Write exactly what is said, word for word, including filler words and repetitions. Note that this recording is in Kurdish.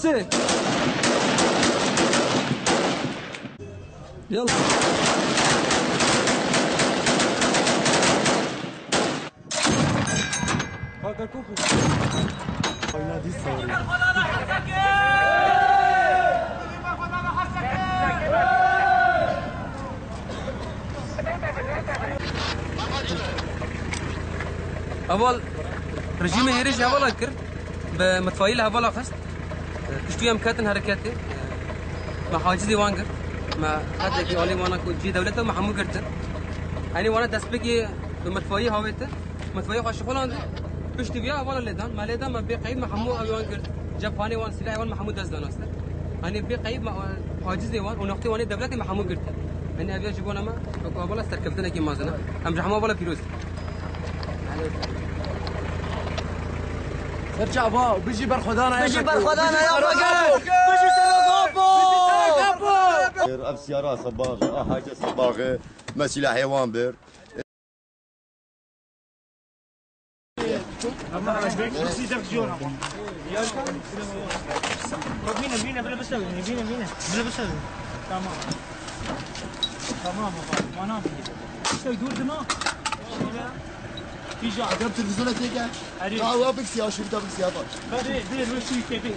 Sê. Yalla. Kaka kuku. Oyna dîsa. Heval rejîmê hêrişî hevala kir, bi mitfayî li hevala xist. Piştî em ketin hereketê. Me hacizê wan girt. Me hetekî alî wana ku cî dewlete me hemû girtin. Enî wana destpêkê bi mitfayî hawêtin. Mitfayî xwe şixulandin. Piştî viya hevala lêdan. Me lêdan me bê qeyb me hemû ew wan girt. Cephanê wan, silahê wan me hemû dest danastin. Enî bê qeyb me hacizê wan û noqtê wan ê dewletê me hemû girtin. Enî ev ya ji bona me wekî hevala serkeftinekî mezin e. Em ji hemû hevala pîroz. Ser çava, bijî berxwedana Bijî berxwedana ya Begê! Bijî Selo Gapo! Ev siyara Sebaxê, a hace Sebaxê, me silahê wan bir. Vine, vine, bile bisev, vine, vine, bile bisev. Tamam. Tamam baba, bana. İşte durdun ha. Şöyle. Hija. Adam televizyona teke. Hadi. Ya, ya, biksi ya, şurada biksi ya, bak. Hadi, bir, bir, bir, bir.